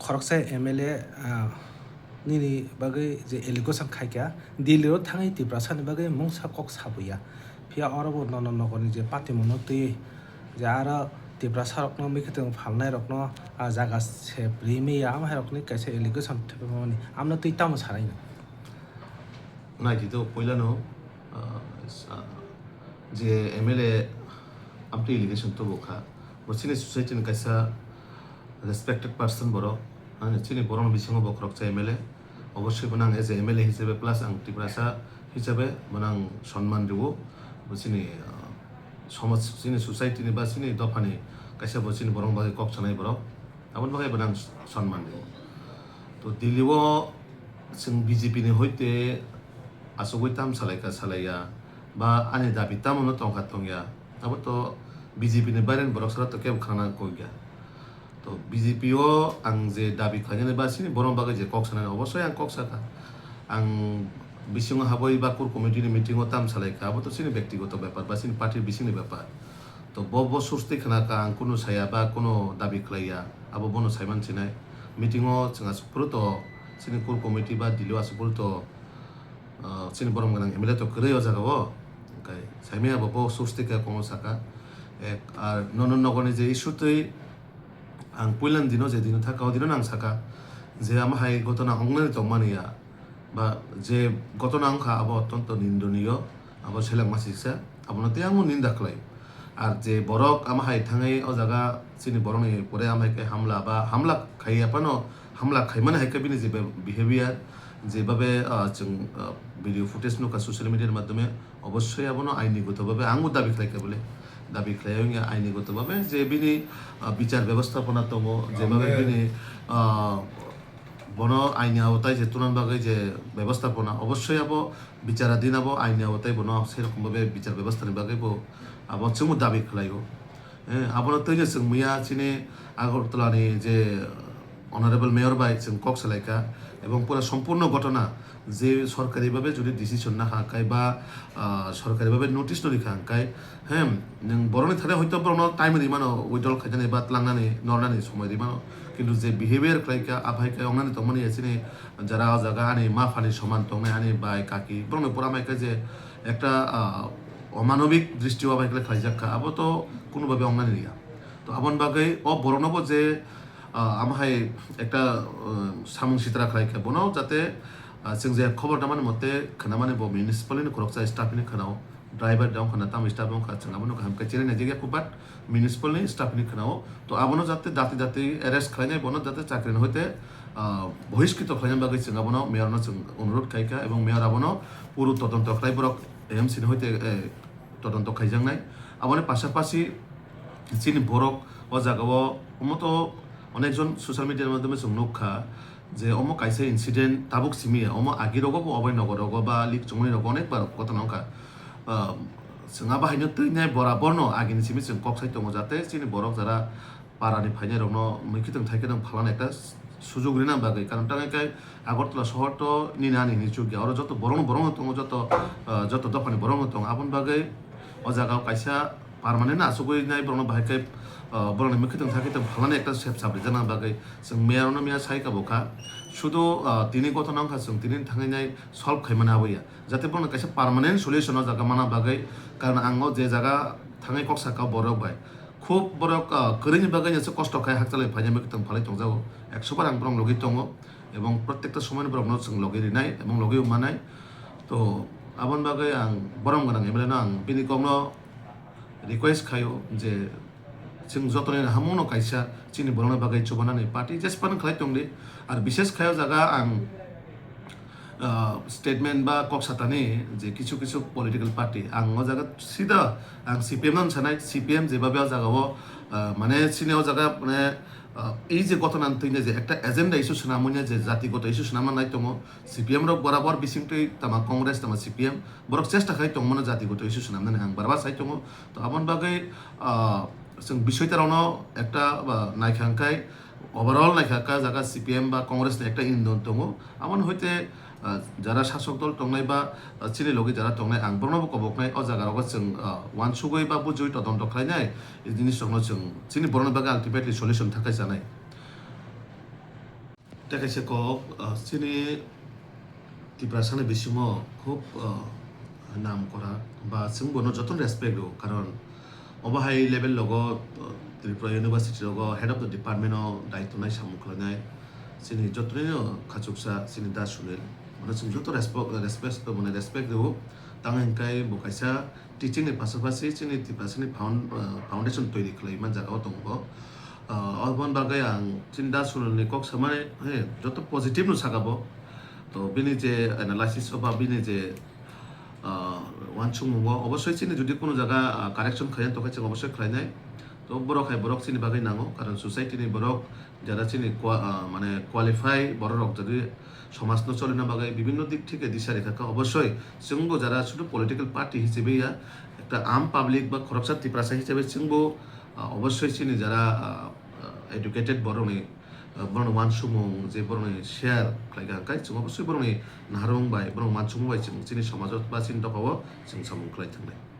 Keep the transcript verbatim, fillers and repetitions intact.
Khoroksa M L A, ah, nini bagwi je allegation khaikha, Delhi o thangwi Tiprasa ni bagwi mungsa kok sabuya. Phiya oro bo nono nogor ni je patimono twi je aro Tiprasa rokno mikhuitwng phalnai rokno, ah, jaga se rimwi ya, amhai rokni kaisa allegation thepimani amno twi tamo sanai no? Naidi to puilano, ah, sa-, je M L A amtwi allegation tubu kha. Bo chini society ni kaisa respected person borok. Ani chini borokni bisingo bo khoroksa M L A. Oboswui bono ang as a M L A hisabe plus ang Tiprasa hisabe bono ang sonman rwo. Bo chini, ah, somaj, chini society ni ba chini dophani kaisa bo chini borokni bagwi kok sanai borok. Aboni bagwi bono ang sonman rwo. To Delhi o chwng B J P ni hoite asugwi tam salaikha salaiya, ba ani dabi tamo no tongkha tongya, abo to B J P ni baireni borok sara to kebo khana kok ya. To B J P o ang je dabi khlainani ba chini borok bagwi je kok sanani, obosoi ang kok sakha. Ang bisingo habwi ba core committee ni meeting o tam salaikha, abo to chini bektigoto bepar ba chini party bisingni bepar. To bo, bo source twi khna kha, ang kunu saya ba kunu dabi khlaiya, abo bono saiman sinai. Meeting o chwng asuk phuru to chini core committee ba Delhi o asuk phuru to, ah, chini borom gwnang M L A to kwrwi o jaga o. Hwnkhe saimaya bo, bo source twi kha, kono saka. Ek, ar nono nogoni je issue twi ang puilani dino je dino thaka, o dino nang saka je amo hai gotona wngnani tongmani ya. Ba je gotona wngkha abo ottonto nindoniyo, abo seleng masisa, abono tei ang ninda khlai. Ar je borok amo hai thangwi o jaga chini borokni pore amo hai khe hamla ba hamla khaiya phano, hamla khaimani hai khe bini je be-, behavior, je babe, ah, chwng, ah, video footage nukha social media ni madhyome, obosoi abono aini goto babe ang bo dabi khlai kha bole, dabi khlai wngya aini goto babe je bini, ah, bichar bebostapona tongo, je babe bini, ah, bono aini aotai je tuna bagwi je bebostapona, obosoi abo bicharadhin abo aini aotai bono sei rokom babe bichar bebostani bagwi bo abo chwngbo dabi khlaio. Eh, abono twino chwng miya chini Agartala ni je Honorable Mayor bai chwng kok salaikha, ebong pura sompurno gotona je sorkari babe jodi decision na ha kai ba, ah, sorkari babe notice no rikha kai, Hem, nwng borokni thani hoito borokno time rimano, withdrawal khainani ba tlangnani, nornani somoi rimano. Kintu je behavior khlaikha, aphai khe wngnani tongmani ya chini jara o jaga ani ma phani soman tongnai ani bai kaki. Borokni pura mai khe je ekta, ah, omanobik dristi o bai khe khlaijak kha, abo to kunu babe wngnani ya. To aboni bagwi o borokno bo je, ah, amo hai ekta, ah, samung sitra khlai kha, bono jate, ah, chwng je khobor namani mote khnamani bo municipal ni khoroksa staff ni khnao. Driver de wngkha na tamo staff wngkha, chwng abono kaham khe chinai naijak ya, but municipal ni staff ni khwnao. To abono jate dati dati arrest khlainai, bono jate chakri ni hoite, ah, bohiskito khlaina bagwi chwng abono mayor no chwng onurodh khaikha, ebong mayor abono puru todonto khlai borok A M C ni hoite, eh, todonto khaijaknai. Aboni pasapasi chini borok o jaga o omo to onek jon social media ni madhyome chwng nukha, je omo kaisa incident tabuk simi ya, omo agi rogo bo obai nogo rogo ba lik chumui rogo onek bar gotona wngkha. Ah, chwng abo haino twi nai borabor no agini simi chwng kok sai tongo, jate chini borok jara para ni phainai rok no mui khitwng thai khitwng phalna ekta sujog rina bagwi, karon tangwi kai Agartala sohor to nini ani hinwi chuk ya, oro joto borok no borok no tongo, joto, ah, joto dopha ni borok no tongo, aboni bagwi o jaga o kaisa permanent asugwi nai borokno bahai khe, ah, borokni mui khitwng thai khitwng phalnani ekta sep sap rijak nang bagwi chwng mayor no miya sai kabo kha. Sudu, ah, tini gotona wngkha, chwng tini thangwi nai solve khaimani abo ya. Jate borokno kaisa permanent solution o jaga mana bagwi, karon ang o je jaga thangwi kok saka borok bai. Khub borok, ah, kwrwini bagwi nase kosto khai hakchalwi phainai mui khitwng phalwi tongjago. Ekso bar ang borok logi tongo, ebong protekta somoino borokno chwng logi rinai ebong logi manai. To aboni bagwi ang borom gwnang M L A no ang bini kokno request khaio je chwng jotoni hamungno kaisa chini borokni bagwi chubanani party jespan khlai tongdi. Ar bishes khaio jaga ang, ah, statement ba kok satani je kisu kisu political party ang o jaga sida ang C P M no sanai, C P M jebabe o jaga o, ah, mane chini o jaga mane, ah, ei je gotona twi je ekta agenda issue swnamwi je jatigoto issue swnamna nai tongo, C P M rok borabor bisingtwi tama Congress tama C P M borok chesta khai tongmano jatigoto issue swnamnani ang barbar sai tongo. To aboni bagwi, ah, chwng bisoi tarokno ekta, ah, naikha hwnkhe overall naikha ka jaga C P M ba Congress ni ekta indon tongo. Aboni hoite, ah, jara sasok dol tongnai ba, ah, chini logi jara tongnai ang borokno bo koboknai o jaga rogo chwng, ah, uansugwi ba bujui todonto khlainai. E jinis rokno chwng chini borokni bagwi ultimately solution thakai chanai. Tei kaisa kok, ah, chini Tiprasani bisingo khub, ah, nam kora ba chwng bono jotono respect rw, karon obo hai level logo, ah, Tripura University rogo head of the department o daitw nai samung khlainai chini jotono khachuksa chini Da Sunil, mane chwng joto respect, respect, mane respect rw. Tamo hwnkhe bo kaisa teaching ni pasapasi chini Tiprasani found-, ah, foundation toiri khlai man jaga o tongo. Ah, oboni bagwi ang chini Da Sunil ni kok samani, he, joto positive no saka bo. To bini je analysis o ba bini je, ah, uansukmung o obosoi chini jodi kuno jaga, ah, correction khlai tongkha chwng obosoi khlainai. To borok hai borok chini bagwi nango, karon society ni borok jara chini qua-, ah, mane qualify borok rok jodi somaj no cholina bagwi bibinno dik theke disa rikha kha, obosoi chwngbo jara sudu political party hisabe ya, ekta am public ba khoroksa Tiprasa hisabe chwngbo, ah, obosoi chini jara, ah, ah, educated borokni, ah, borokni uansukmung je borokni share khlaikha, hwnkhe chwng obosoi borokni naharmung bai, borok uansukmung bai chwng chini somajo ba chini dophao chwng samung khlai thangnai.